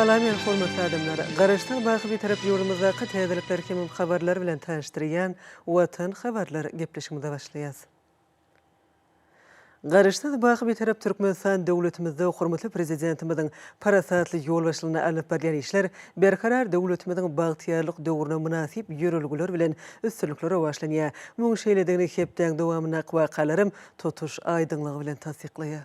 Salam eý hormatly adamlar! Garaşsyz baky Bitarap ýurdumyzdaky täzelikler hemem habarlar bilen tanyşdyrýan Watan habarlar gepleşigimize başlaýas. Garaşsyz, baky Bitarap Türkmenistan döwletimizde hormatly Prezidentimiziň parasatly ýolbaşçylygynda alnyp barylýan işler Berkarar döwletimiziň bagtyýarlyk döwrüne mynasyp ýörelgeler bilen üstünlikli rowaçlanýar. Munuň şeýledigini hepdäň dowamyndaky wakalaram tutuş aýdyňlygy bilen tassyklaýar.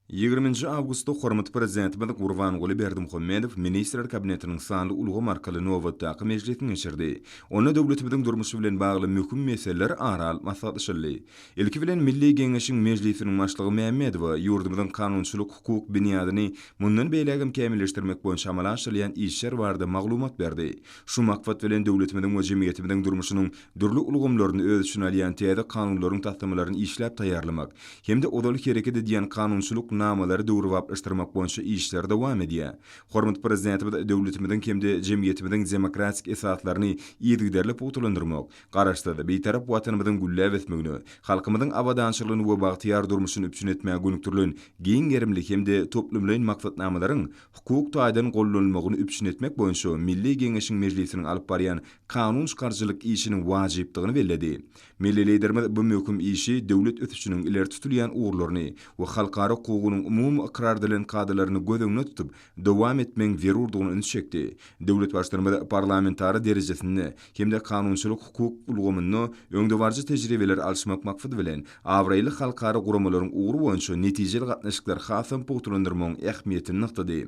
Ýigriminji awgustda hormatly Prezidentimiz Gurbanguly Berdimuhamedow Ministrler Kabinetiniň sanly ulgam arkaly nobatdaky mejlisini geçirdi. Onda döwletimiziň durmuşy bilen bagly möhüm meseleler ara alyp maslahatlaşyldy. Ilki bilen Milli Geňeşiň Mejlisiniň Başlygy Mämmedowa ýurdumyzyň kanunçylyk-hukuk binýadyny mundan beýlägem kämilleşdirmek boýunça amala aşyrylýan işler barada maglumat berdi. Şu maksat bilen döwletimiziň we jemgyýetimiziň durmuşynyň dürli ulgamlaryny öz içine alýan täze kanunlaryň taslamalaryny işläp taýýarlamak hem-de ozal hereket edýän kanunçylyk namalary döwrebaplaşdyrmak boýunça işler dowam edýär. Hormatly Prezidentimiz döwletimiziň hem-de jemgyýetimiziň demokratik esaslaryny yzygiderli pugtalandyrmak, Garaşsyz, Bitarap Watanymyzyň gülläp ösmegine, halkymyzyň abadançylygyny we bagtyýar durmuşyny üpjün etmäge gönükdirilen giň gerimli hem-de toplumlaýyn maksatnamalaryň hukuk taýdan gollanylmagyny üpjün etmek boýunça Milli Geňeşiň Mejlisiniň alyp barýan kanun çykaryjylyk işiniň wajypdygyny belledi. Milli Liderimiz bu möhüm işi döwlet ösüşiniň ileri tutulýan ugurlaryny we halkara hukugynyň umumy ykrar edilen kadalaryny göz öňünde tutup, dowam etmegiň zerurdygyna üns çekdi. Döwlet Baştutanymyz parlamentara derejesinde hem-de kanunçylyk-hukuk ulgamynda öňdebaryjy tejribeleri alyşmak maksady bilen, abraýly halkara guramalaryň ugry boýunça netijeli gatnaşyklary hasam pugtalandyrmagyň ähmiýetini nygtady.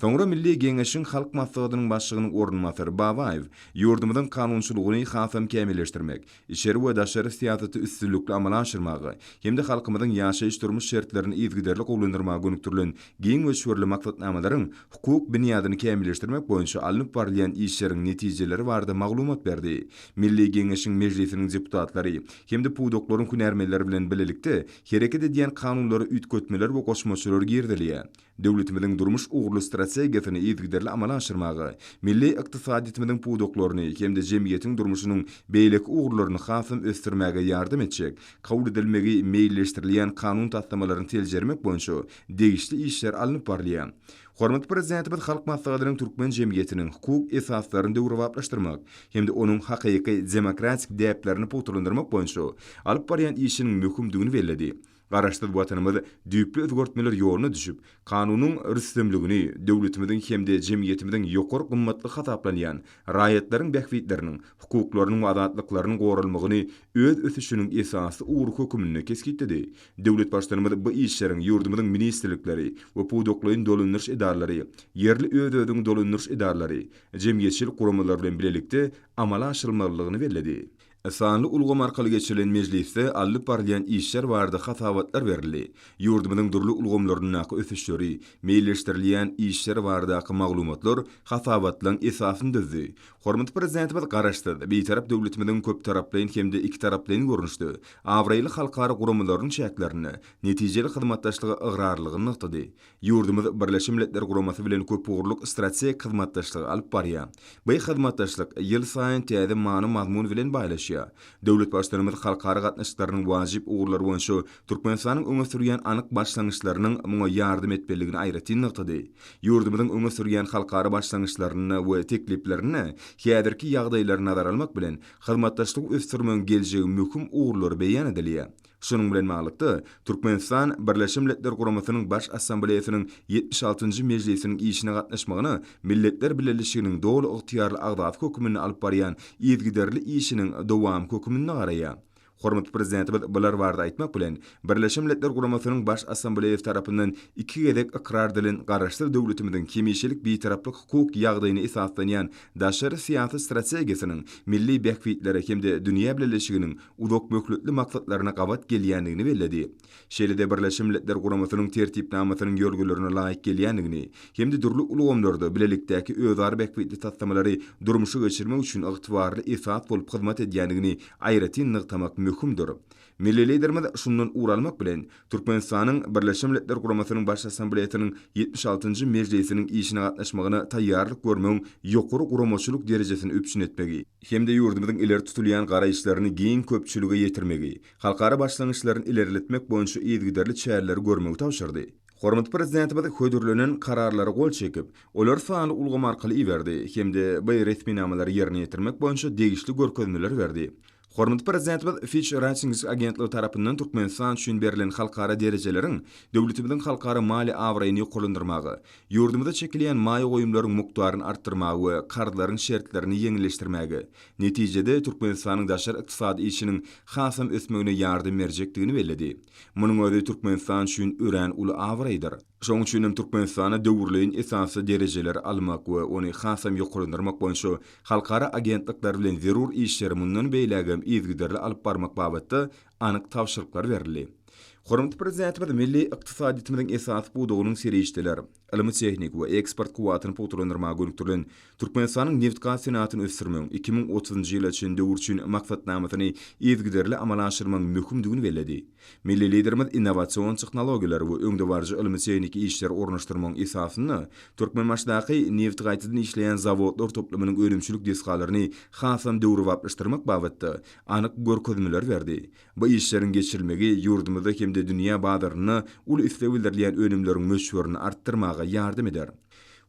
Soňra Milli Geňeşiň Halk Maslahatynyň Başlygynyň orunbasary Babaýew ýurdumyzyň kanunçylygyny hasam kämilleşdirmek, içeri we daşary syýasaty üstünlikli amala aşyrmaga hem-de halkymyzyň ýaşaýyş-durmuş şertlerini yzygiderli gowulandyrmaga gönükdirilen giň möçberli maksatnamalaryň hukuk binýadyny kämilleşdirmek boýunça alnyp barylýan işleriň netijeleri barada maglumat berdi. Milli Geňeşiň Mejlisiniň deputatlary hem-de pudaklaryň hünärmenleri bilen bilelikde hereket edýän kanunlara üýtgetmeler we goşmaçalar girizilýär. Döwletimiziň durmuş ugurly strategiýasyny yzygiderli amala aşyrmaga, milli ykdysadyýetimiziň pudaklaryny hem-de jemgyýetiň durmuşynyň beýleki ugurlaryny hasam ösdürmäge ýardam etjek, kabul edilmegi meýilleşdirilýän kanun taslamalaryny seljermek boýunça degişli işler alnyp barylýar. Hormatly Prezidentimiz Halk Maslahatynyň türkmen jemgyýetiniň hukuk esaslaryny döwrebaplaşdyrmak hem-de onuň hakyky demokratik däplerini pugtalandyrmak boýunça alyp barýan işiniň möhümdigini belledi. Garaşsyz Watanymyz düýpli özgertmeler ýoluna düşüp, kanunyň rüstemligini, döwletimiziň hem-de jemgyýetimiziň ýokary gymmatlygy hasaplanýan raýatlaryň bähbitleriniň, hukuklarynyň we azatlyklarynyň goralmagyny öz ösüşiniň esasy ugry höküminde kesgitledi. Döwlet Baştutanymyz bu işleriň ýurdumyzyň ministrlikleri we pudaklaýyn dolandyryş edaralary, ýerli öz-özüňi dolandyryş edaralary, jemgyýetçilik guramalary bilen bilelikde amala aşyrylmalydygyny belledi. Sanly ulgam arkaly geçirilen mejlisde alnyp barylýan işler barada hasabatlar berildi. Ýurdumyzyň dürli ulgamlaryndaky ösüşleri, meýilleşdirilýän işler baradaky maglumatlar hasabatlaryň esasyny düzdi. Hormatly Prezidentimiz Garaşsyz, Bitarap döwletimiziň köptaraplaýyn hem-de ikitaraplaýyn görnüşde abraýly halkara guramalarynyň çäklerinde netijeli hyzmatdaşlyga ygrarlylygyny nygtady. Ýurdumyz Birleşen Milletler Guramasy bilen köpugurlyk strategik hyzmatdaşlygy alyp barýar. Bu hyzmatdaşlyk ýylsaýyn täze many-mazmun bilen baýlaşýar. Döwlet Baştutanymyz halkara gatnaşyklarynyň wajyp ugurlary boýunça Türkmenistanyň öňe sürýän anyk başlangyçlarynyň muňa ýardam etmelidigini aýratyn nygtady. Ýurdumyzyň öňe sürýän halkara başlangyçlarynda we tekliplerinde häzirki ýagdaýlary nazara almak bilen, hyzmatdaşlygy ösdürmegiň geljegi möhüm ugurlary beýan edilýär. Şunuň bilen baglylykda, Türkmenistan Birleşen Milletler Guramasynyň Baş Assambleýasynyň 76-njy mejlisiniň işine gatnaşmagyna Milletler Bileleşiginiň doly ygtyýarly agzasy hökmünde alyp barýan yzygiderli işiniň dowamy hökmünde garaýar. Hormatly Prezidentimiz bular barada aýtmak bilen, Birleşen Milletler Guramasynyň Baş Assambleýasy tarapyndan iki gezek ykrar edilen Garaşsyz döwletimiziň hemişelik Bitaraplyk hukuk ýagdaýyna esaslanýan daşary syýasy strategiýasynyň milli bähbitlere hem-de dünýä bileleşiginiň uzak möhletli maksatlaryna gabat gelýändigini belledi. Şeýle-de Birleşen Milletler Guramasynyň Tertipnamasynyň ýörelgelerine laýyk gelýändigini hem-de dürli ulgamlarda bilelikdäki özara bähbitli taslamalary durmuşa geçirmek üçin ygtybarly esas bolup hyzmat edýändigini aýratyn nygtamak möhümdir. Milli Liderimiz şundan ugur almak bilen, Türkmenistanyň Birleşen Milletler Guramasynyň Baş Assambleýasynyň 76-njy mejlisiniň işine gatnaşmagyna taýýarlyk görmegiň ýokary guramaçylyk derejesini üpjün etmegi hem-de ýurdumyzyň ileri tutulýan garaýyşlaryny giň köpçülige ýetirmegi, halkara başlangyçlaryny ilerletmek boýunça yzygiderli çäreleri görmegi tabşyrdy. Hormatly Prezidentimiz hödürlenen Kararlara gol çekip, olary sanly ulgam arkaly iberdi hem-de bu resminamalary ýerine ýetirmek boýunça degişli görkezmeleri berdi. Hormatly Prezidentimiz Fitch Ratings agentligi tarapyndan Türkmenistan üçin berlen halkara derejeleriň döwletimiziň halkara maliýe abraýyny ýokarlandyrmaga, ýurdumyza çekilýän maýa goýumlaryň mukdaryny artdyrmaga we karzlaryň şertlerini ýeňilleşdirmäge, netijede, Türkmenistanyň daşary ykdysady işiniň hasam ösmegine ýardam berjekdigini belledi. Munuň özi Türkmenistan üçin örän uly abraýdyr. Şonuň üçin hem Türkmenistana döwürleýin esasda derejeleri almak we ony hasam ýokarlandyrmak boýunça halkara agentlikler bilen zerur işleri mundan beýlägem yzygiderli alyp barmak babatda anyk tabşyryklar berildi. Hormatly Prezidentimiz milli ykdysadyýetimiziň esasy pudagynyň serişdeler, ylmy-tehniki we eksport kuwwatyny pugtalandyrmaga gönükdirilen Türkmenistanyň nebitgaz senagatyny ösdürmegiň 2030-njy ýyla çenli döwür üçin maksatnamasyny yzygiderli amala aşyrmagyň möhümdigini belledi. Milli Liderimiz innowasion tehnologiýalary we öňdebaryjy ylmy-tehniki işleri ornaşdyrmagyň esasynda Türkmenbaşydaky nebiti gaýtadan işleýän zawodlar toplumynyň önümçilik desgalaryny hasam döwrebaplaşdyrmak babatda anyk görkezmeleri berdi. Bu işleriň geçirilmegi ýurdumyzda hem-de dünýä bazarynda uly isleg bildirilýän önümleriň möçberini artdyrmaga ýardam eder.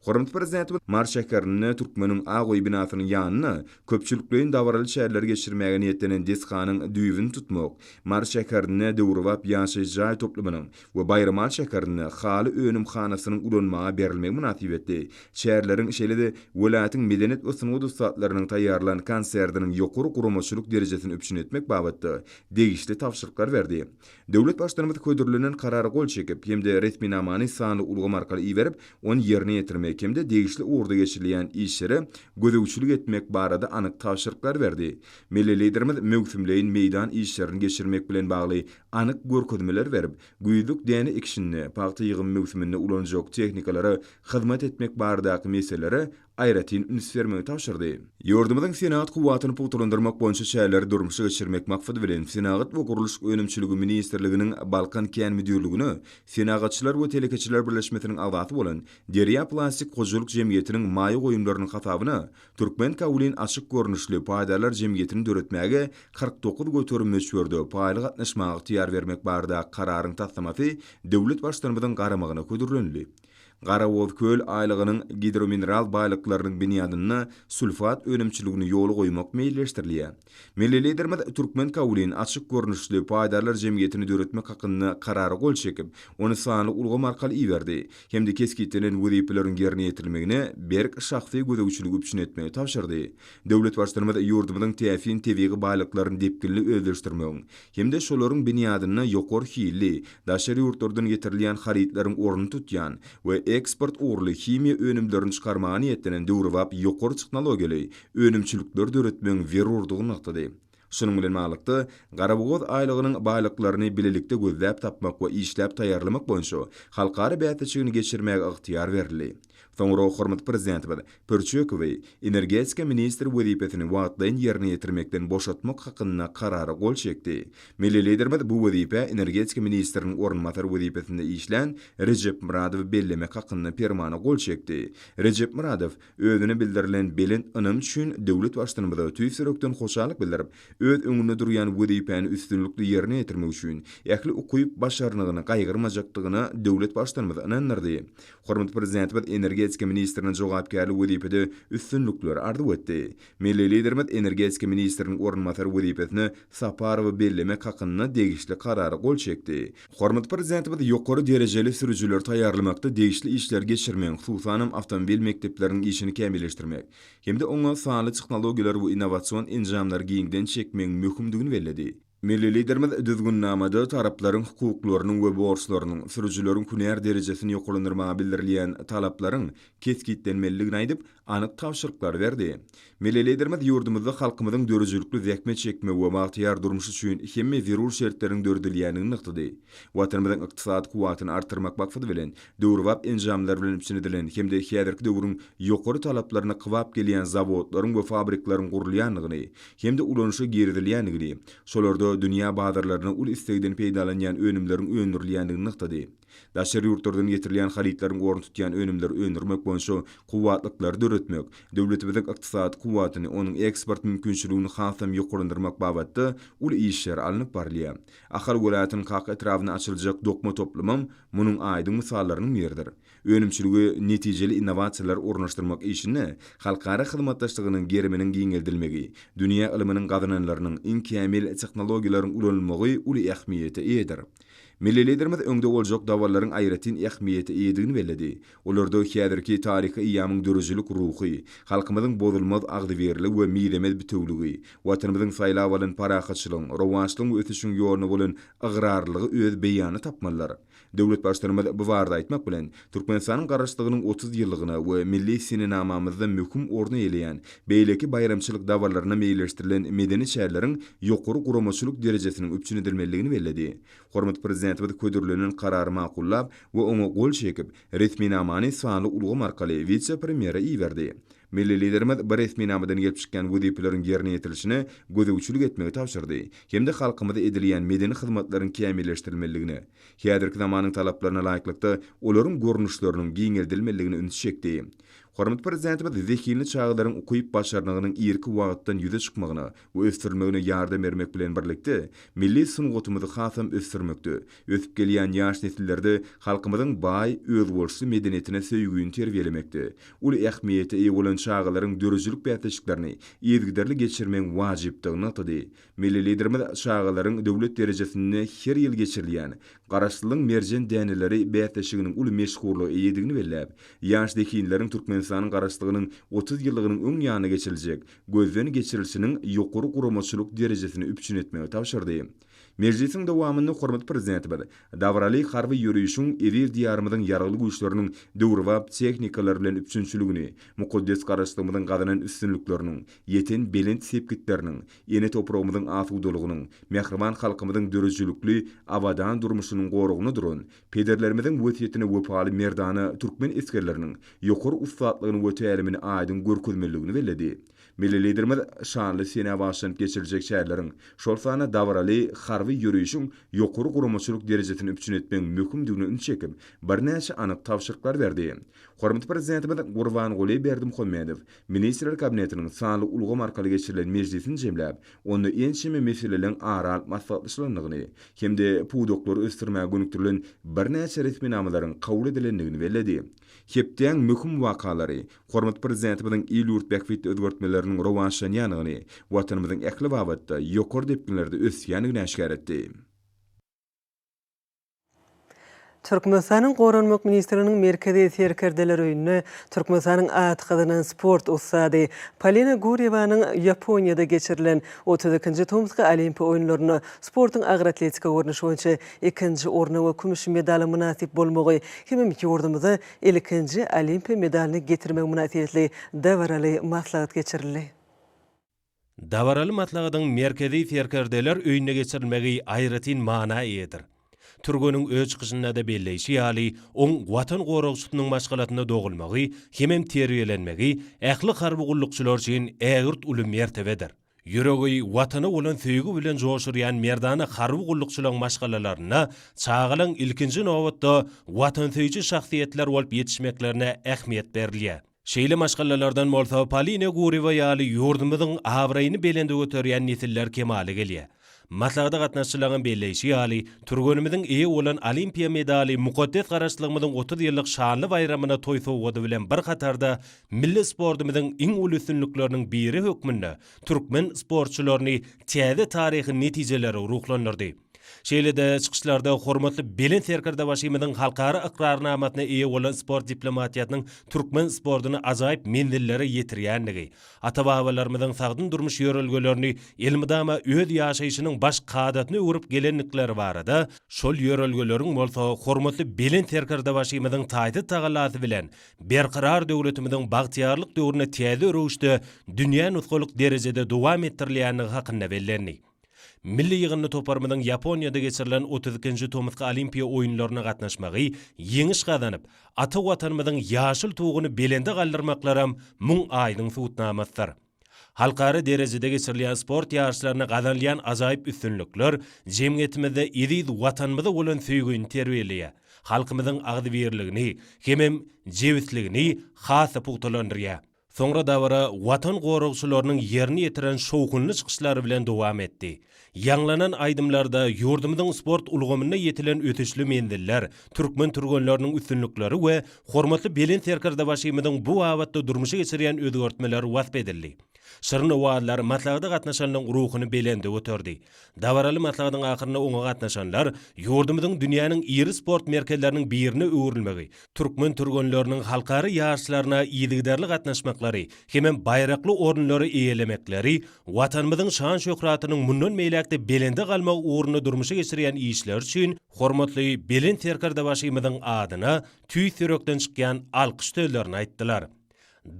Hormatly Prezidentimiz Mary şäherinde Türkmeniň Ak öýi binasynyň ýanynda köpçülikleýin dabaraly çäreleri geçirmäge niýetlenen desganyň düýbüni tutmak, Mary şäherinde döwrebap ýaşaýyş jaý toplumynyň we Baýramaly şäherinde haly önümhanasynyň ulanmaga berilmegi mynasybetli çäreleriň, şeýle-de welaýatyň medeniýet we sungat ussatlarynyň taýýarlan konserdiniň ýokary guramaçylyk derejesini üpjün etmek babatda degişli tabşyryklar berdi. Döwlet Baştutanymyz hödürlenen Karara gol çekip hem-de resminamany sanly ulgam arkaly iberip, ony ýerine ýetirmek hem-de degişli ugurda geçirilýän işlere gözegçilik etmek barada anyk tabşyryklar berdi. Milli Liderimiz möwsümleýin meýdan işlerini geçirmek bilen bagly anyk görkezmeler berip, güýzlük däne ekişinde, pagta ýygymy möwsüminde ulanyljak tehnikalara hyzmat etmek baradaky meselelere aýratyn üns bermegi tabşyrdy. Ýurdumyzyň senagat kuwwatyny pugtalandyrmak boýunça çäreleri durmuşa geçirmek maksady bilen, Senagat we gurluşyk önümçiligi ministrliginiň Balkan kän müdirligine Senagatçylar we telekeçiler birleşmesiniň agzasy bolan Derýa plastik hojalyk jemgyýetiniň maýa goýumlarynyň hasabyna Türkmen kaolin açyk görnüşli paýdarlar jemgyýetini döretmäge 49% möçberde paýly gatnaşmaga ygtyýar bermek baradaky Kararyň taslamasy döwlet Baştutanymyzyň garamagyna hödürlenildi. Garabogazköl aýlagynyň gidromineral baýlyklarynyň binýadynda sulfat önümçiligini ýola goýmak meýilleşdirilýär. Milli Liderimiz Türkmen kaolin açyk görnüşli paýdarlar jemgyýetini döretmek hakynda Karara gol çekip, ony sanly ulgam arkaly iberdi hem-de kesgitlenen wezipeleriň ýerine ýetirilmegine berk şahsy gözegçiligi üpjün etmegi tabşyrdy. Döwlet Baştutanymyz ýurdumyzyň täsin tebigy baýlyklaryny depginli özleşdirmegiň hem-de şolaryň binýadynda ýokary hilli, daşary ýurtlardan getirilýän harytlaryň ornuny tutýan we eksport ugurly himiýa önümlerini çykarmaga niýetlenen döwrebap ýokary tehnologiýaly önümçilikleri döretmegiň zerurdygyny nygtady. Şunuň bilen baglylykda, Garabogaz aýlagynyň baýlyklaryny bilelikde gözläp tapmak we işläp taýýarlamak boýunça halkara bäsleşigini geçirmäge ygtyýar berildi. Soňra hormatly Prezidentimiz Pürçekowy energetika ministri wezipesini wagtlaýyn ýerine ýetirmekden boşatmak hakynda Karara gol çekdi. Milli Liderimiz bu wezipä energetika ministriniň orunbasary wezipesinde işlän Rejepmyradowy bellemek hakynda Permana gol çekdi. Rejepmyradow özüne bildirilen belent ynam üçin döwlet Baştutanymyza tüýs ýürekden hoşallyk bildirip, öz öňünde durýan wezipäni üstünlikli ýerine ýetirmek üçin ähli ukyp-başarnygyny gaýgyrmajakdygyna döwlet Baştutanymyzy ynandyrdy. Hormatly Prezidentimiz energetika ministrine jogapkärli wezipede üstünlikleri arzuw etdi. Milli Liderimiz energetika ministriniň orunbasary wezipesine Saparowy bellemek hakynda degişli Karara gol çekdi. Hormatly Prezidentimiz ýokary derejeli sürüjileri taýýarlamakda degişli işleri geçirmegiň, hususanam awtomobil mekdepleriniň işini kämilleşdirmek hem-de oňa sanly tehnologiýalary we innowasion enjamlary giňden çekmegiň möhümdigini belledi. Milli Liderimiz Düzgünnamada taraplaryň hukuklarynyň we borçlarynyň, sürüjileriň hünär derejesini ýokarlandyrmaga bildirilýän talaplaryň kesgitlenmelidigini aýdyp, anyk tabşyryklary berdi. Milli Liderimiz ýurdumyzda halkymyzyň döredijilikli zähmet çekmegi we bagtyýar durmuşy üçin hemme zerur şertleriň döredilýändigini nygtady. Watanymyzyň ykdysady kuwwatyny artdyrmak maksady bilen, döwrebap enjamlar bilen üpjün edilen hem-de häzirki döwrüň ýokary talaplaryna kybap gelýän zawodlaryň we fabrikleriň gurulýandygyny hem-de ulanyşa girizilýändigini, şolarda ugurda dünýä bazarlarynda uly islegden peýdalanýan önümleriň öndürilýändigini nygtady. Daşary ýurtlardan getirilýän harytlaryň ornuny tutýan önümleri öndürmek boýunça kuwwatlyklary döretmek, döwletimiziň ykdysady kuwwatyny, onuň eksport mümkinçiligini hasam ýokarlandyrmak babatda uly işler alnyp barylýar. Ahal welaýatynyň Kaka etrabynda açyljak dokma toplumam munuň aýdyň mysallarynyň biridir. Önümçilige netijeli innowasiýalary ornaşdyrmak işinde halkara hyzmatdaşlygynyň geriminiň giňeldilmegi, dünýä ylmynyň gazananlarynyň, iň kämil tehnologiýalaryň ulanylmagy uly ähmiýete eýedir. Milli Liderimiz öňde boljak dabaralaryň aýratyn ähmiýete eýedigini belledi. Olarda häzirki taryhy eýýamyň döredijilik ruhy, halkymyzyň bozulmaz agzybirligi we mizemez bitewüligi, Watanymyzyň saýlap alan parahatçylygyň, rowaçlygyň we ösüşiň ýoluna bolan ygrarlylygy öz beýanyny tapmalydyr. Döwlet Baştutanymyz bu barada aýtmak bilen, Türkmenistanyň Garaşsyzlygynyň 30 ýyllygyna we milli senenamamyzda möhüm orun eýeleýän beýleki baýramçylyk dabaralaryna meýilleşdirilen medeni çäreleriň ýokary guramaçylyk derejesiniň üpjün edilmelidigini belledi. Hormatly Prezidentimiz hödürlenen Karary makullap we oňa gol çekip, resminamany sanly ulgam arkaly wise-premýere iberdi. Milli Liderimiz bu resminamadan gelip çykýan wezipeleriň ýerine ýetirilişine gözegçilik etmegi tabşyrdy hem-de halkymyza edilýän medeni hyzmatlaryň kämilleşdirilmelidigine, häzirki zamanyň talaplaryna laýyklykda olaryň görnüşleriniň giňeldilmelidigine ünsi çekdi. Hormatly Prezidentimiz zehinli çagalaryň ukyp-başarnygynyň irki wagtdan ýüze çykmagyna we ösdürilmegine ýardam bermek bilen birlikde, milli sungatymyzy hasam ösdürmekde, ösüp gelýän ýaş nesillerde halkymyzyň baý, özboluşly medeniýetine söýgüni terbiýelemekde, uly ähmiýete eýe bolan çagalaryň döredijilik bäsleşiklerini yzygiderli geçirmegiň wajypdygyny nygtady. Milli Liderimiz çagalaryň döwlet derejesinde her ýyl geçirilýän Garaşsyzlygyň merjen däneleri bäsleşiginiň uly meşhurlyga eýedigini belläp, ýaş zehinleriň Türkmenistanyň Garaşsyzlygynyň 30 ýyllygynyň öň ýanynda geçiriljek gözden geçirilişiniň ýokary guramaçylyk derejesini üpjün etmegi tabşyrdy. Mejlisiň dowamynda hormatly Prezidentimiz dabaraly harby ýörişiň eziz Diýarymyzyň Ýaragly Güýçleriniň döwrebap tehnikalar bilen üpjünçiligini, mukaddes Garaşsyzlygymyzyň gazanan üstünlikleriniň, ýeten belent sepgitleriniň, ene topragymyzyň asudalygynyň, mähriban halkymyzyň döredijilikli abadan durmuşynyň goragynda duran pederlerimiziň wesýetine wepaly merdana türkmen esgerleriniň ýokary ussatlygyny we tälimini aýdyň görkezmelidigini belledi. Milli Liderimiz şanly senä bagyşlanyp geçiriljek çäreleriň, şol sanda dabaraly harby ýörişiň ýokary guramaçylyk derejesini üpjün etmegiň möhümdigine üns çekip, birnäçe anyk tabşyryklary berdi. Hormatly Prezidentimiz Gurbanguly Berdimuhamedow Ministrler Kabinetiniň sanly ulgam arkaly geçirilen mejlisini jemläp, onda ençeme meseleleriň ara alyp maslahatlaşylandygyny hem-de pudaklary ösdürmäge gönükdirilen birnäçe resminamalaryň kabul edilendigini belledi. Hepdäň möhüm wakalary, hormatly Prezidentimiziň il-ýurt bähbitli özgertmeleriniň rowaçlanýandygyny, Watanymyzyň ähli babatda ýokary depginlerde ösýändigini äşgär etdi. Türkmenistanyň Goranmak ministrliginiň Merkezi serkerdeler öýünde Türkmenistanyň at gazanan sport ussady Polina Gurýewanyň Ýaponiýada geçirilen 32-nji tomusky Olimpiýa oýunlarynda sportuň agyr atletika görnüşi boýunça ikinji orna we kümüş medala mynasyp bolmagy hemem ýurdumyza ilkinji Olimpiýa medalyny getirmegi mynasybetli dabaraly maslahat geçirildi. Dabaraly maslahatyň Merkezi serkerdeler öýünde geçirilmegi aýratyn mana eýedir. Türgeniň öz çykyşynda-da belleýşi ýaly, oň Watan goragçysynyň maşgalasynda dogulmagy hemem terbiýelenmegi ähli harby gullukçylar üçin ägirt uly mertebedir. Ýüregi Watana bolan söýgi bilen joşurýan merdana harby gullukçylaryň maşgalalarynda çagalaryň ilkinji nobatda watansöýüji şahsyýetler bolup ýetişmeklerine ähmiýet berilýär. Şeýle maşgalalardan bolsa Polina Gurýewa ýaly ýurdumyzyň abraýyny belende göterýän nesiller kemala gelýär. Maslahata gatnaşyjylaryň belleýşi ýaly, türgenimiziň eýe bolan Olimpiýa medaly mukaddes Garaşsyzlygymyzyň 30 ýyllyk şanly baýramyna toý sowgady bilen bir hatarda milli sportumyzyň iň uly üstünlikleriniň biri hökmünde türkmen sportçylaryny täze taryhy netijelere ruhlandyrdy. Şeýle-de çykyşlarda hormatly Belent Serkerdebaşymyzyň halkara ykrarnamasyna eýe bolan sport diplomatiýasynyň türkmen sportuny ajaýyp menzillere ýetirýändigi, ata-babalarymyzyň sagdyn durmuş ýörelgelerini elmydama öz ýaşaýşynyň baş kadasyna öwrüp gelendikleri barada, şol ýörelgeleriň bolsa hormatly Belent Serkerdebaşymyzyň taýsyz tagallasy bilen Berkarar döwletimiziň bagtyýarlyk döwründe täze röwüşde dünýä nusgalyk derejede dowam etdirilýändigi hakynda bellendi. Milli ýygyndy toparymyzyň Ýaponiýada geçirilen 32-nji tomusky Olimpiýa oýunlaryna gatnaşmagy, ýeňiş gazanyp, ata Watanymyzyň ýaşyl tuguny belende galdyrmaklaram muň aýdyň subutnamasydyr. Halkara derejede geçirilýän sport ýaryşlarynda gazanylýan ajaýyp üstünlikler jemgyýetimizde eziz Watanymyza bolan söýgini terbiýeleýär, halkymyzyň agzybirligini hemem jebisligini has-da pugtalandyrýar. Soňra dabara Watan goragçylarynyň ýerine ýetiren şowhunly çykyşlary bilen dowam etdi. Ýaňlanan aýdymlarda ýurdumyzyň sport ulgamynda ýetilen ösüşli menziller, türkmen türgenleriniň üstünlikleri we hormatly Belent Serkerdebaşymyzyň bu babatda durmuşa geçirýän özgertmeleri wasp edildi. Şirin owazlar maslahata gatnaşanlaryň ruhuny belende göterdi. Dabaraly maslahatyň ahyrynda oňa gatnaşanlar ýurdumyzyň dünýäniň iri sport merkezleriniň birine öwrülmegi, türkmen türgenleriniň halkara ýaryşlaryna yzygiderli gatnaşmaklary hemem baýrakly orunlary eýelemekleri Watanymyzyň şan-şöhratynyň mundan beýläk-de belende galmagy ugrunda durmuşa geçirýän işleri üçin hormatly Belent Serkerdebaşymyzyň adyna tüýs ýürekden çykýan alkyş sözlerini aýtdylar.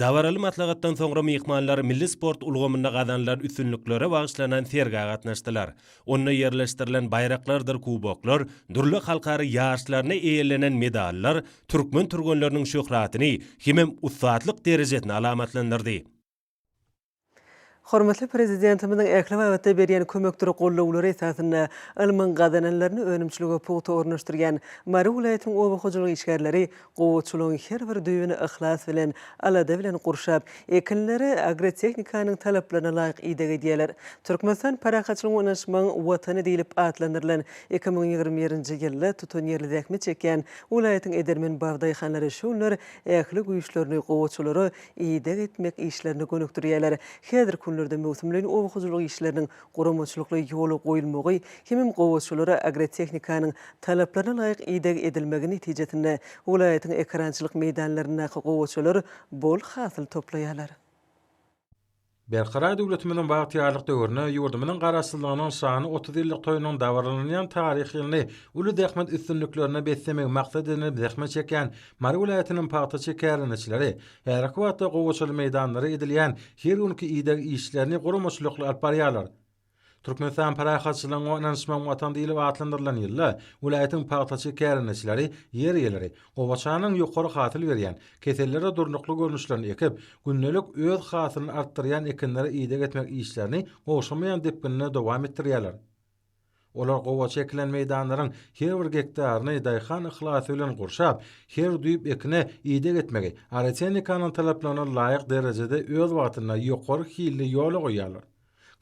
Dabaraly maslahatdan soňra myhmanlar milli sport ulgamynda gazanylan üstünliklere bagyşlanan sergä gatnaşdylar. Onda ýerleşdirilen baýraklardyr kuboklar, dürli halkara ýaryşlarynda eýelenen medallar türkmen türgenleriniň şöhratyny hemem ussatlyk derejesini alamatlandyrdy. Hormatly Prezidentimiziň ähli babatda berýän kömekdir gollawlary esasynda ylmyň gazananlaryny önümçilige pugta ornaşdyrýan Mary welaýatynyň oba hojalyk işgärleri gowaçalygyň her bir düýbüni yhlas bilen, alada bilen gurşap, ekinlere agrotehnikanyň talaplaryna laýyk ideg edýärler. Türkmenistan parahatçylygyň we ynanyşmagyň Watany diýlip atlandyrylan 2021-nji ýylda tutanýerli zähmet çekýän welaýatyň edermen babdaýhanlary şu günler ähli güýçlerini gowaçalara ideg etmek işlerine gönükdirýärler. Häzirki günlerde möwsümleýin oba hojalyk işleriniň guramaçylykly ýola goýulmagy hemem gowaçalara agrotehnikanyň talaplaryna laýyk ideg edilmegi netijesinde welaýatyň ekerançylyk meýdanlaryndaky gowaçalar bol hasyl toplaýarlar. Berkarar döwletimiziň bagtyýarlyk döwründe ýurdumyzyň Garaşsyzlygynyň şanly 30 ýyllyk toýunyň dabaralanýan taryhy ýylyny uly zähmet üstünliklerine beslemegi maksat edinip zähmet çekýän Mary welaýatynyň pagtaçy kärendeçileri häzirki wagtda gowaçaly meýdanlara edilýän her günki ideg işlerini guramaçylykly alyp barýarlar. Türkmenistan parahatçylygyň we ynanyşmagyň Watany diýlip atlandyrylan ýylda welaýatyň pagtaçy kärendeçileri, ýer eýeleri gowaçanyň ýokary hasyl berýän, kesellere durnukly görnüşlerini ekip, gündelik öz hasylyny artdyrýan ekinlere ideg etmek işlerini gowşamaýan depginde dowam etdirýärler. Olar gowaça ekilen meýdanlaryň her bir gektaryny daýhan yhlasy bilen gurşap, her düýp ekine ideg etmegi agrotehnikanyň talaplaryna laýyk derejede öz wagtynda ýokary hilli ýola goýýarlar.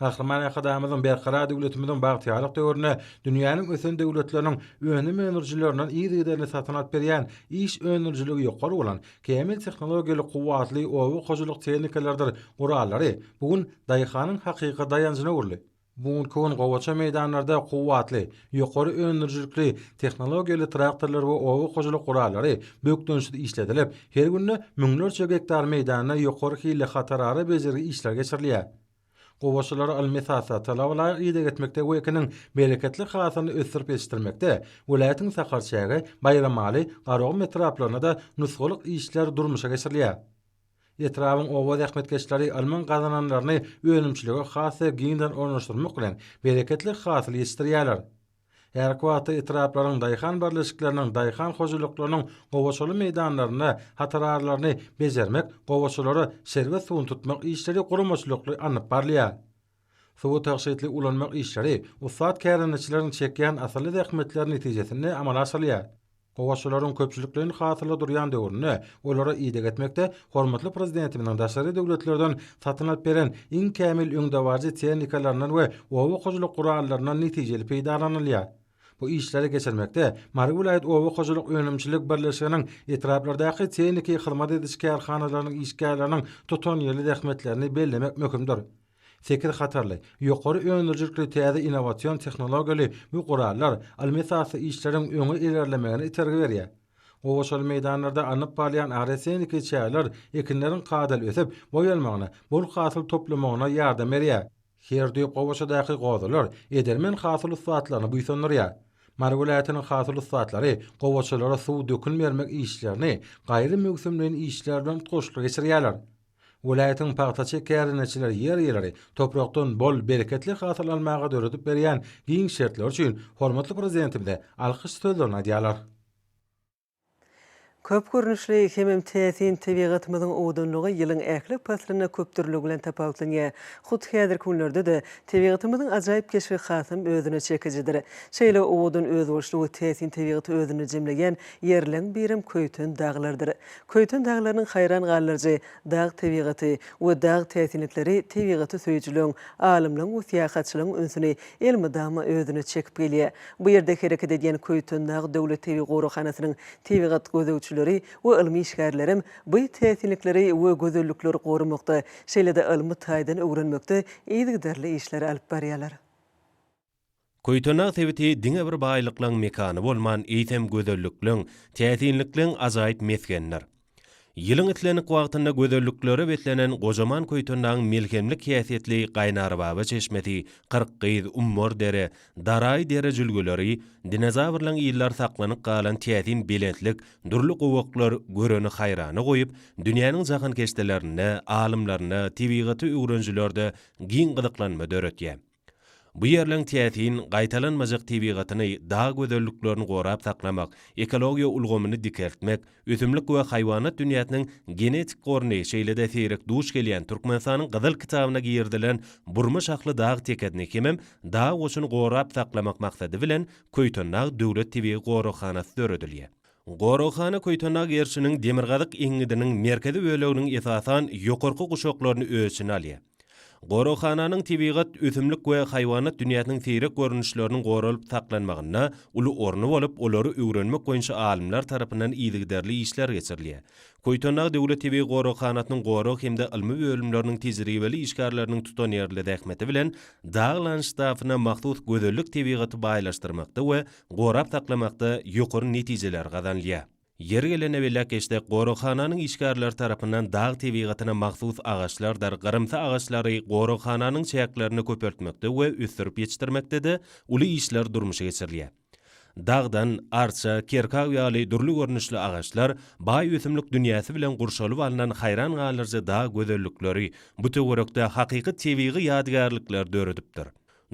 Gahryman Arkadagymyzyň Berkarar döwletimiziň bagtyýarlyk döwründe dünýäniň ösen döwletleriniň önüm öndürijilerinden yzygiderli satyn alyp berýän iş öndürijiligi ýokary bolan kämil tehnologiýaly kuwwatly oba hojalyk tehnikalarydyr gurallary bu gün daýhanyň hakyky daýanjyna öwrüldi. Bu günki gün gowaça meýdanlarda kuwwatly, ýokary öndürijilikli tehnologiýaly traktorlar we oba hojalyk gurallary bökdençsiz işledilip, her günde müňlerçe gektar meýdanda ýokary hilli hatarara bejergi işleri geçirilýär. Gowaçalara ylmy esasda, talaba laýyk ideg etmekde we ekiniň bereketli hasylyny ösdürip ýetişdirmekde welaýatyň Sakarçäge, Baýramaly, Garagum etraplarynda-da nusgalyk işler durmuşa geçirilýär. Etrabyň oba zähmetkeşleri ylmyň gazananlaryny önümçilige has-da giňden ornaşdyrmak bilen, bereketli hasyl ýetişdirýärler. Häzirki wagtda etraplaryň daýhan birleşikleriniň, daýhan hojalyklarynyň gowaçaly meýdanlarynda hatararalaryny bejermek, gowaçalara şerbet suwuny tutmak işleri guramaçylykly alnyp barylýar. Suwy tygşytly ulanmak işleri ussat kärendeçileriň çekýän asylly zähmetleri netijesinde amala aşyrylýar. Gowaçalaryň köpçülikleýin hasyla durýan döwründe olara ideg etmekde hormatly Prezidentimiziň daşary döwletlerden satyn alyp beren iň kämil öňdebaryjy tehnikalaryndan we oba hojalyk gurallaryndan netijeli peýdalanylýar. Bu işleri geçirmekde Mary welaýat oba hojalyk önümçilik birleşiginiň etraplardaky tehniki hyzmat ediş kärhanalarynyň işgärleriniň tutanýerli zähmetlerini bellemek möhümdir. Sekiz hatarly, ýokary öndürijilikli täze innowasion tehnologiýaly bu gurallar ylmy esasly işleriň öňe ilerlemegine itergi berýär. Gowaçaly meýdanlarda alnyp barylýan agrotehniki çäreler ekinleriň kadaly ösüp, boý almagyna, bol hasyl toplamagyna ýardam berýär. Her düýp gowaçadaky gozalar edermen hasyl ussatlaryny buýsandyrýar. Mary welaýatynyň hasyl ussatlary gowaçalara suw dökün bermek işlerini gaýry möwsümleýin işler bilen utgaşykly geçirýärler. Welaýatyň pagtaçy kärendeçileri ýer eýeleri toprakdan bol, bereketli hasyl almaga döredip berýän giň şertleri üçin hormatly Prezidentimize alkyş sözlerini aýdýarlar. Köp görnüşli hemem täsin tebigatymyzyň owadanlygy ýylyň ähli paslynda köpdürlüligi bilen tapawutlanýar. Hut häzirki günlerde-de tebigatymyzyň ajaýyp keşbi hasam özüne çekijidir. Şeýle owadan özboluşly we täsin tebigaty özünde jemleýän ýerleň birem Köýten daglarydyr. Köýten daglarynyň haýran galdyryjy dag tebigaty we dag täsinlikleri tebigaty söýüjileň, alymlaň we syýahatçylaryň ünsüni elmydama özüne çekip gelýär. Bu ýerde hereket edýän Köýtendag döwlet tebigy goraghanasynyň tebigat gözegçileri we ylmy işgärlerem bu täsinlikleri we gözellikleri goramakda, şeýle-de ylmy taýdan öwrenmekde yzygiderli işleri alyp barýarlar. Köýtendag sebiti diňe bir baýlyklaň mekany bolman, eýsem gözellikleň, täsinlikleň ajaýyp mesgenidir. Ýylyň islendik wagtynda gözelliklere beslenen gojaman Köýtendagyň melhemlik häsiýetli Gaýnarbaba çeşmesi, Kyrkgyz, Ummar dere, Daraý dere jülgeleri, dinozawrlaň yzlary saklanyp galan täsin belentlik, dürli gowaklar göreni haýrana goýup, dünýäniň jahankeşdelerinde, alymlarynda, tebigaty öwrenijilerde giň gyzyklanma döretýär. Bu ýerleň täsin, gaýtalanmajak tebigatyny, dag gözelliklerini gorap saklamak, ekologiýa ulgamyny dikeltmek, ösümlik we haýwanat dünýäsiniň genetik goruny, şeýle-de seýrek duş gelýän Türkmenistanyň Gyzyl kitabyna girizilen burma şahly dag tekezini hemem dag goçuny gorap saklamak maksady bilen Köýtendag döwlet tebigy goraghanasy döredilýär. Goraghana Köýtendag gerşiniň demirgazyk eňňidiniň merkezi böleginiň esasan ýokarky guşaklaryny öz içine alýar. Goraghananyň tebigat, ösümlik we haýwanat dünýäsiniň seýrek görnüşleriniň goralyp saklanmagynda uly orny bolup, olary öwrenmek boýunça alymlar tarapyndan yzygiderli işler geçirilýär. Köýtendag döwlet tebigy goraghanasynyň gorag hem-de ylmy bölümleriniň tejribeli işgärleriniň tutanýerli zähmeti bilen dag landştafyna mahsus gözellik tebigaty baýlaşdyrmakda we gorap saklamakda ýokary netijeler gazanylýar. Ýeri gelende belläp geçsek, goraghananyň işgärleri tarapyndan dag tebigatyna mahsus agaçlardyr gyrymsy agaçlary goraghananyň çäklerinde köpeltmekde we ösdürip ýetişdirmekde-de uly işler durmuşa geçirilýär. Dagdan, arça, kerkaw ýaly dürli görnüşli agaçlar, baý ösümlik dünýäsi bilen gurşalyp alnan haýran galdyryjy dag gözellikleri bu töwerekde hakyky tebigy ýadygärlikleri döredipdir.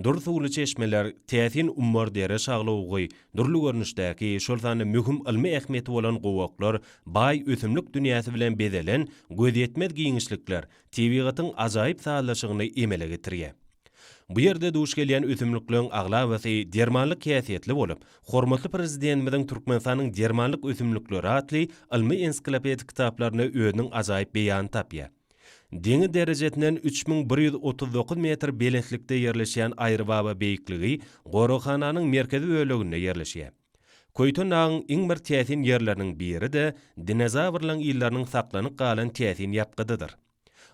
Dury suwly çeşmeler, täsin ummar dere şaglawugy, dürli görnüşdäki, şol sanda möhüm ylmy ähmiýeti bolan gowaklar, baý ösümlik dünýäsi bilen bezelen gözýetmez giňişlikler tebigatyň ajaýyp sazlaşygyny emele getirýär. Bu ýerde duş gelýän ösümlikleriň aglabasy dermanlyk häsiýetli bolup, hormatly Prezidentimiziň Türkmenistanyň dermanlyk ösümlikleri atly ylmy-ensiklopedik kitaplarynda özüniň ajaýyp beýanyny tapýar. Deňiz derejesinden 3139 metr belentlikde ýerleşýän Aýrybaba beýikligi goraghananyň merkezi böleginde ýerleşýär. Köýten dagyň iň bir täsin ýerleriniň biri-de dinozawrlaryň yzlarynyň saklanyp galan täsin ýapgydydyr.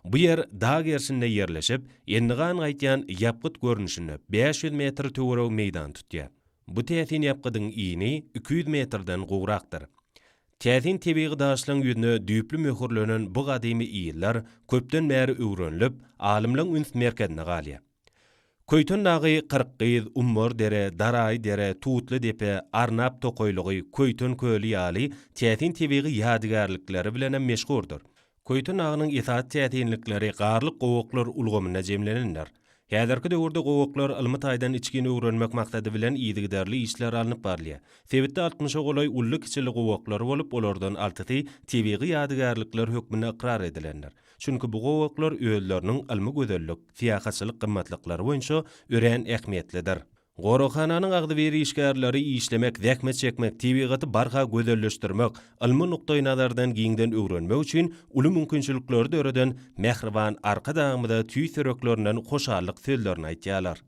Bu ýer dag gerşinde ýerleşip, endigan gaýtýan ýapgyt görnüşinde 500 metr töweregi meýdan tutýar. Bu täsin ýapgydyň ini 200 metrden gowrakdyr. Täsin tebigy daşlaň ýüzüne düýpli möhürlenen bu gadymy yzlar köpden bäri öwrenilip, alymlaň üns merkezinde galýar. Köýten dagy Kyrkgyz, Ummar dere, Daraý dere, Tutly depe, Arnap tokaýlygy, Köýten köli ýaly täsin tebigy ýadygärlikleri bilenem meşhurdyr. Köýten dagynyň esasy täsinlikleri garlyk gowaklar ulgamynda jemlenendir. Häzirki döwürde gowaklary ylmy taýdan içgin öwrenmek maksady bilen yzygiderli işler alnyp barylýar. Sebitde altmyşa golaý ully-kiçili gowaklar bolup, olardan altysy tebigy ýadygärlikler hökmünde ykrar edilendir. Çünki bu gowaklar özleriniň ylmy gözellik, syýahatçylyk gymmatlyklary boýunça örän ähmiýetlidir. Goraghananyň agzybir işgärleri işlemek, zähmet çekmek, tebigaty barha gözelleşdirmek, ylmy nukdaýnazardan giňden öwrenmek üçin uly mümkinçilikleri döreden mähriban Arkadagymyza tüýs ýüreklerinden hoşallyk sözlerini aýtýarlar.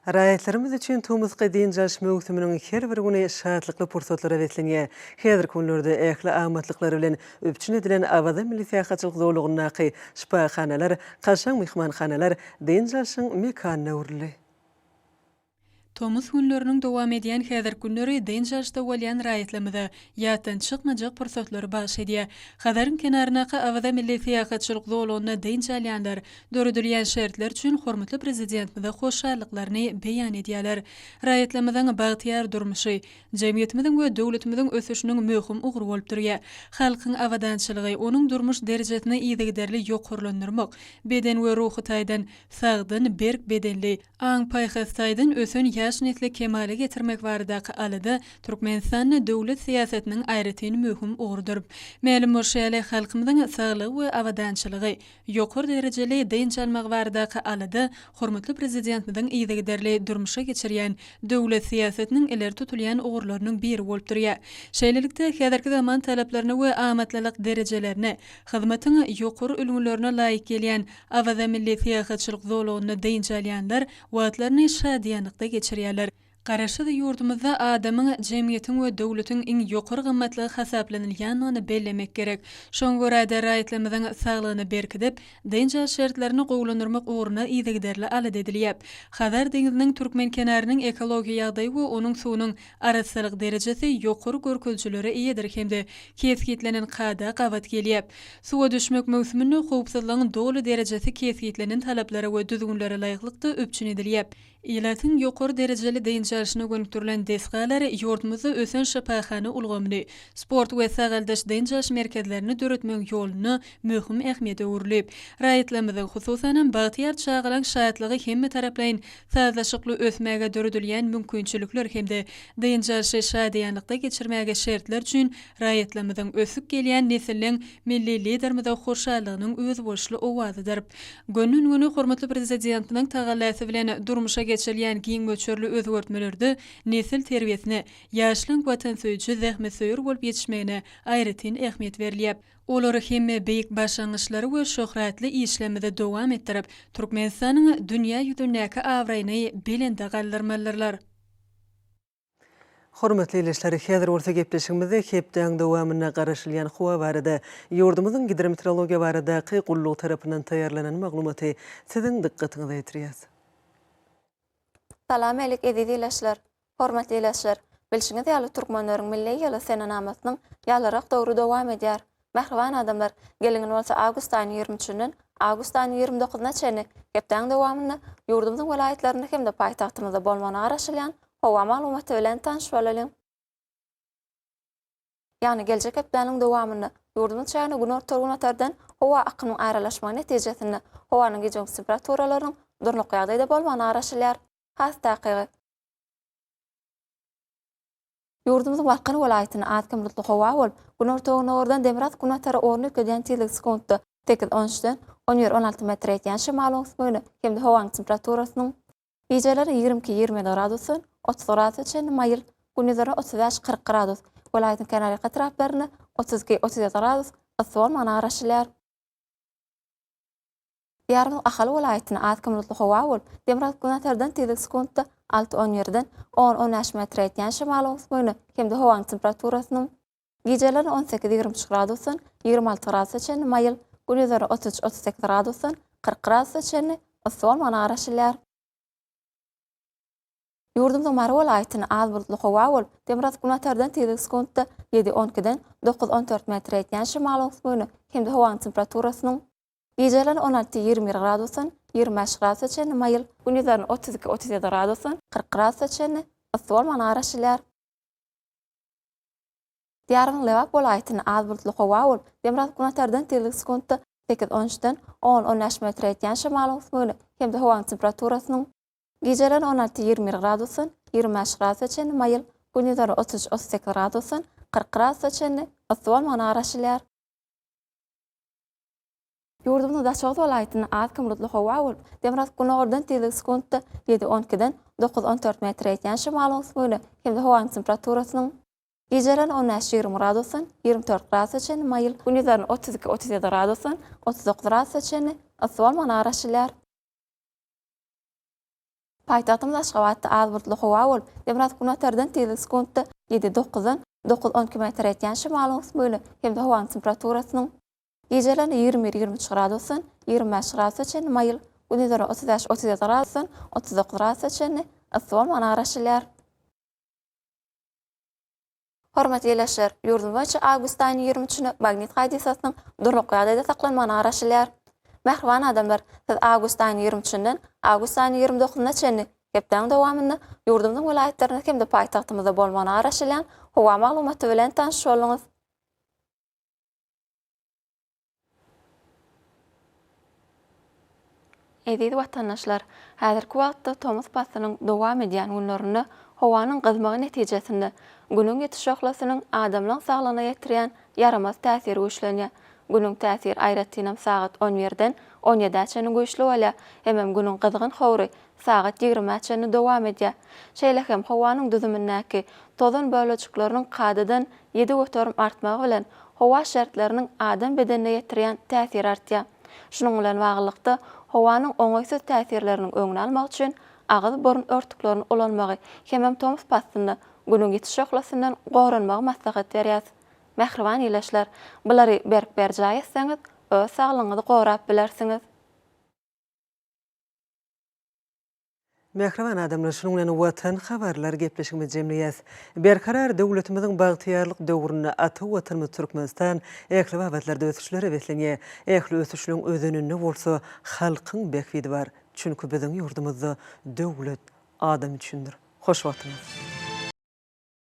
Raýatlarymyz üçin tomusky dynç alyş möwsüminiň her bir güni şatlykly pursatlara beslenýär. Häzirki günlerde ähli amatlyklary bilen üpjün edilen Awaza milli syýahatçylyk zolagyndaky şypahanalar, kaşaň myhmanhanalar dynç alşyň mekanyna öwrüldi. Tomus günleriniň dowam edýän häzirki günleri dynç alyşda bolýan raýatlarymyza ýatdan çykmajak pursatlary bagyş edýär. Hazaryň kenaryndaky Awaza milli syýahatçylyk zolagynda dynç alýanlar döredilýän şertler üçin hormatly Prezidentimize hoşallyklaryny beýan edýärler. Raýatlarymyzyň bagtyýar durmuşy, jemgyýetimiziň we döwletimiziň ösüşiniň möhüm ugry bolup durýar. Halkyň abadançylygy, onuň durmuş derejesini yzygiderli ýokarlandyrmak, beden we ruhy taýdan sagdyn, berk bedenli, aň-paýhas taýdan ösen ýaş. ýaş nesli kemala getirmek baradaky alada Türkmenistanda döwlet syýasatynyň aýratyn möhüm ugrudyr. Mälim bolşy ýaly, halkymyzyň saglygy we abadançylygy, ýokary derejeli dynç almagy baradaky alada hormatly Prezidentimiziň yzygiderli durmuşa geçirýän döwlet syýasatynyň ileri tutulýan ugurlarynyň biri bolup durýar. Şeýlelikde, häzirki zaman talaplaryna we amatlylyk derejelerine, hyzmatyň ýokary ülňülerine laýyk gelýän Awaza milli syýahatçylyk zolagynda dynç alýanlar wagtlaryny şadyýanlykda geçirýärler. Garaşsyz ýurdumyzda adamyň, jemgyýetiň we döwletiň iň ýokary gymmatlygy hasaplanylýandygyny bellemek gerek. Şoňa görä-de, raýatlarymyzyň saglygyny berkidip, dynç alyş şertlerini gowulandyrmak ugrunda yzygiderli alada edilýär. Hazar deňziniň türkmen kenarynyň ekologiýa ýagdaýy we onuň suwunyň arassalyk derejesi ýokary görkezijilere eýedir hem-de kesgitlenen kada gabat gelýär. Suwa düşmek möwsüminde howpsuzlygyň doly derejesi kesgitlenen talaplara we düzgünlere laýyklykda üpjün edilýär. Ilatyň ýokary derejeli dynç alşyna gönükdirilen desgalar ýurdumyzda ösen şypahana ulgamyny, sport we sagaldyş-dynç alyş merkezlerini döretmegiň ýolunda möhüm ähmiýete öwrülip, raýatlarymyzyň, hususanam, bagtyýar çagalaň şatlygy hemmetaraplaýyn sazlaşykly ösmäge döredilýän mümkinçilikler hem-de dynç alşy şadyýanlykda geçirmäge şertler üçin raýatlarymyzyň, ösüp gelýän nesilleň Milli Liderimize hoşallygynyň özboluşly owazydyr. Gönden-göni hormatly Prezidentimiziň tagallasy bilen durmuşa geçirilýän giň möçberli özgertmelerde nesil terbiýesine, ýaşlaryň watansöýüji, zähmetsöýer bolup ýetişmegine aýratyn ähmiýet berilýär. Olary hemme beýik başlangyçlary we şöhratly işlerimizi dowam etdirip, Türkmenistanyň dünýä ýüzündäki abraýyny belende galdyrmalydyrlar. Hormatly ildeşler, häzir bolsa gepleşigimizde hepdäň dowamynda garaşylýan howa barada ýurdumyzyň Gidrometeorologiýa baradaky gullugy tarapyndan taýýarlanan maglumaty siziň dykgatyňyza ýetirýäs. Salam älik eziz ilaçlar! Hormatly ilaçlar! Bilşiňiz ýaly türkmenleriň milli ýyly senenamasynyň ýalyrak döwri dowam edýär. Mähriban adamlar, geliň indi bolsa awgust aýynyň 23 üçünden awgust aýynyň 29-na çenli hepdäň dowamynda ýurdumyzyň welaýatlarynda hem-de paýtagtymyzda bolmagyna garaşylýan howa maglumaty bilen tanyş bolalyň. Ýagny geljek hepdäniň dowamynda ýurdumyz çägine günorta-günotardan howa akymynyň aralaşmagy netijesinde howanyň gije-gündüz temperaturalarynyň durnukly ýagdaýda bolmagyna garaşylýar. Has takygy. Ýurdumyzyň Balkan welaýatynda az-kem bulutly howa bolup, günorta-gündogardan demirgazyk-günbatara orun üýtgedýän tizligi sekuntda sekiz, on üçden on bir, 16 metre ýetýän şemalyň ösmegine hem-de howanyň temperaturasynyň gijeleri 22, 27 gradusdan 30 gradusa çenli maýyl, gündizleri 35, 40 gradus, welaýatyň kenarýaka etraplarynda 32, 37 gradus yssy bolmagyna garaşylýar. Diýarymyzyň Ahal welaýatynda az-kem bulutly howa bolup, demirgazyk-günortadan tizligi sekuntda alty, on birden on, on bäş metre ýetýän şemalyň ösmegine hem-de howanyň temperaturasynyň gijelerine 18, 23 gradusdan 26 gradusa çenli maýyl, gündizlerine 33, 38 gradusdan 40 gradusa çenli yssy bolmagyna garaşylýar. Ýurdumyzyň Mary welaýatynda az bulutly howa bolup, demirgazyk-günortadan tizligi sekuntda ýedi, on ikiden dokuz, on dört metre ýetýän şemalyň ösmegine hem-de howanyň temperaturasynyň Gijeler 16, 21 gradusdan 25 gradusa çenli maýyl, gündizlerine 32, 37 gradusdan 40 gradusa çenli yssy bolmagyna garaşylýar. Diýarymyzyň Lebap welaýatynda az bulutly howa bolup, demirgazyk-günortadan tizligi sekuntda sekiz, on üçden on, on bäş metre ýetýän şemalyň ösmegine hem-de howanyň temperaturasynyň gijelerine 16, 21 gradusdan 25 gradusa çenli maýyl, gündizlerine 33, 38 gradusdan 40 gradusa çenli yssy bolmagyna garaşylýar. Ýurdumyzyň Daşoguz welaýatynda az-kem bulutly howa bolup, demirgazyk-günordan tizligi sekuntda ýedi, on ikiden dokuz, on dört metre ýetýän şemalyň ösmegine hem-de howanyň temperaturasynyň gijelerine on bäş, 20 gradusdan 24 gradusa çenli maýyl, gündizlerine 32, 37 gradusdan 39 gradusa çenli yssy bolmagyna garaşylýar. Paýtagtymyz Aşgabatda az bulutly howa bolup, demirgazyk-günortadan tizligi sekuntda ýedi, dokuzdan dokuz, on iki metre ýetýän şemalyň ösmegine hem-de howanyň temperaturasynyň gijelerine 21, 23 gradusdan 25 gradusa çenli maýyl, gündizlerine 35, 37 gradusdan 39 gradusa çenli yssy bolmagyna garaşylýar. Hormatly ildeşler, ýurdumyz boýunça awgust aýynyň 23-üne magnit hadysasynyň durnukly ýagdaýda saklanmagyna garaşylýar. Mähriban adamlar, siz awgust aýynyň 23-ünden awgust aýynyň 29-na çenli hepdäniň dowamynda ýurdumyzyň welaýatlarynda hem-de paýtagtymyzda bolmagyna garaşylýan howa maglumaty bilen tanyş bolduňyz. Eziz watandaşlar! Häzirki wagtda tomus paslynyň dowam edýän günlerinde howanyň gyzmagy netijesinde Günüň ýiti şöhlesiniň adamlaň saglygyna ýetirýän ýaramaz täsiri güýçlenýär. Günüň täsiri aýratynam sagat on birden on ýedä çenli güýçli bolýar, hemem Günüň gyzgyn howry sagat ýigrimä çenli dowam edýär. Şeýle hem howanyň düzümindäki tozan bölejikleriniň kadadan 7% artmagy bilen howa şertleriniň adam bedenine ýetirýän täsiri artýar. Şunuň bilen baglylykda, howanyň oňaýsyz täsirleriniň öňüni almak üçin agyz-burun örtüklerini ulanmagy hemem tomus paslynda Günüň ýiti şöhlesinden goranmagy maslahat berýäs. Mähriban ildeşler, bulary berk berjaý etseňiz, öz saglygyňyzy gorap bilersiňiz. Mähriban adamlar, şunuň bilen Watan habarlar gepleşigimizi jemleýäs. Berkarar döwletimiziň bagtyýarlyk döwründe ata Watanymyz Türkmenistan ähli babatlarda ösüşlere beslenýär. Ähli ösüşleň özeninde bolsa halkyň bähbidi bar. Çünki biziň ýurdumyzda döwlet adam üçindir. Hoş wagtyňyz!